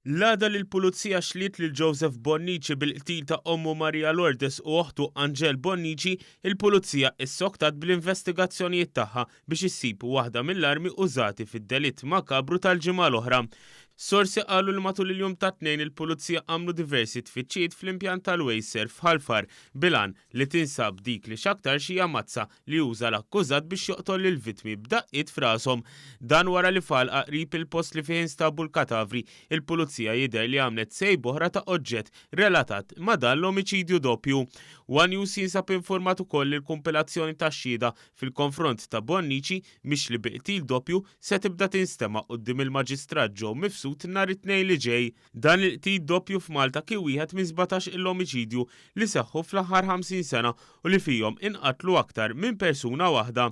L-għada li l-Pulizija xliet lil Joseph Bonnici bil-qtil ta' ommu Maria Lourdes u oħtu Angèle Bonnici, il-Pulizija issoktat bl-investigazzjonijiet tagħha biex issib waħda mill-armi użati fid-delitt makabru tal-ġimgħa l-oħra. Sorsi qalu li matul il-jum tat-Tnejn il-Pulizija għamlu diversi tfittxijiet fl-impjant tal-Wasteserv f'Ħal Far bil-għan li tinsab dik li x'aktarx hija mazza li uża l-akkużat biex joqtol lill-vittmi b'daqqiet f'rashom. Dan wara li f'għalqa qrib il-post li fih instabu l-katavri, il-Pulizija jidher li għamlet sejba oħra ta' oġġett relatat ma' dan l-omiċidju doppju. One News jinsab infurmat ukoll li l-kumpilazzjoni tax-xhieda fil-konfront ta' Bonnici mixli bi qtil doppju se tibda tinstema' quddiem il-Maġistrat Joe Mifsud nhar it-Tnejn li ġej. Dan il-qtil doppju f'Malta kien wieħed minn 17 il-omiċidju li seħħu fl-aħħar 50 sena u li fihom inqatlu aktar minn persuna waħda.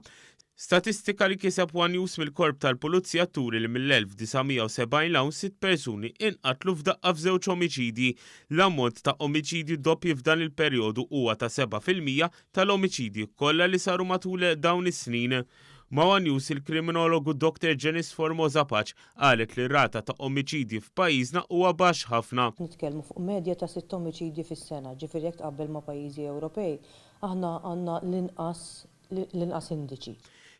Statistika li kiseb one News mill-Korp tal-Pulizija turi li mill-1970 'l hawn sitt persuni inqatlu f'daqqa f'żewġ omiċidji. L-ammont ta' omiċidji doppji f'dan il-perjodu huwa ta' 7% tal-omiċidji kollha li saru matul dawn is-snin. Ma' one News il-kriminologu Doctor Janice Formosa Pace qalet li r-rata ta' omiċidji f'pajjiżna huwa baxx ħafna. Nitkellmu fuq medja ta' sitt omiċidji fis-sena, ġifieri jekk tqabbel ma' pajjiżi Ewropej, aħna għandna l-inqas l-inqas indiċi.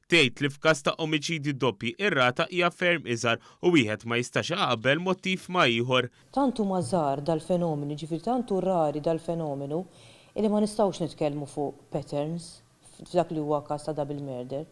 Tgħid li f'każ ta' omiċidji doppji ir-rata hija ferm iżgħar u wieħed ma jistax iqabbel mottiv ma' ieħor. Tant huma żgħar dal-fenomeni, ġifieri tant hu rari dal-fenomenu, illi ma nistgħux nitkellmu fuq patterns f'dak li huwa każ ta' double murder.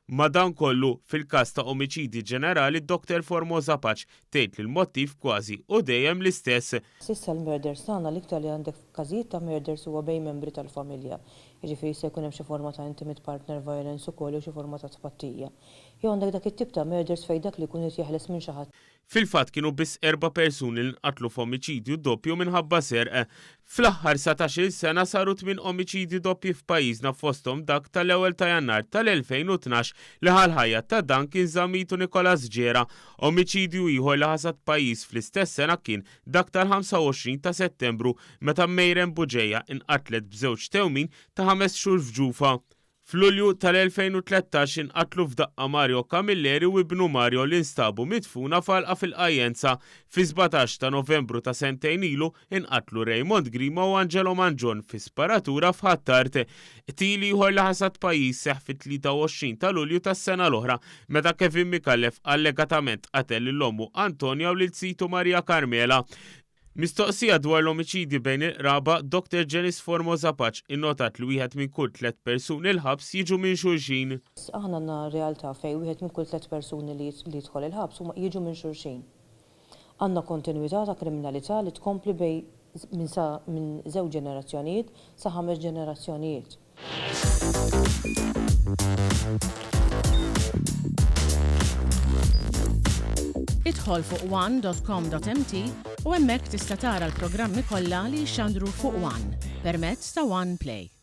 Madankollu, fil-każ ta' omiċidji ġenerali Doctor Formosa Pace tgħid li l-mottiv kważi hu dejjem l-istess. S'issa l-murders tagħna l-iktar li għandek każijiet ta' murders huwa bejn membri tal-familja. Jiġifieri jista' jkun hemm xi forma ta' intimate partner violence ukoll jew xi forma ta' tpattija. Jew għandek dak it-tip ta' murders fejn dak li jkun irid jeħles minn xi ħadd. Fil-fatt kienu biss erba' persuni li nqatlu f'omiċidju doppju minħabba serq. Fl-aħħar satax-il sena saru tmien omiċidji doppji f'pajjiżna fosthom dak tal-ewwel ta' Jannar tal-2012 li ħa l-ħajja ta' Duncan Zammit u Nicholas Gera. Omiċidju ieħor li ħasad pajjiż fl-istess sena kien dak tal-25 ta' Settembru meta Mejren Bugeja inqatlet b'żewġ tewmin ta' ħames xhur f'ġufha. F'Lulju tal-2013 inqatlu f'daqqa Mario Camilleri u ibnu Mario li nstabu midfuna f'għalqa fil-Qajjenza. Fis-17 ta' Novembru ta' sentejn ilu inqatlu Raymond Grima u Angelo Mangion fi sparatura f'Ħ'Attard. Qtil ieħor li ħasad pajjiż seħħ fit-23 ta' Lulju tas-sena l-oħra meta Kevin Micallef allegatament qatel lil ommu Antonia u lil zitu Maria Carmela. Mistoqsija dwar l-omiċidji bejn il-qraba, Doctor Janice Formosa Pace innotat li wieħed minn kull tlett persuni l-ħabs jiġu minn xulxin. Aħna għandna realtà fejn wieħed minn kull tlett persuni li jidħol il-ħabs huma jiġu minn xulxin. Għandna kontinwità ta' kriminalità li tkompli bejn minn sa minn żewġ ġenerazzjonijiet sa ħames ġenerazzjonijiet. Idħol fuq one.com.mt u hemmhekk tista' tara l-programmi kollha li jixxandru fuq One permezz ta' One Play.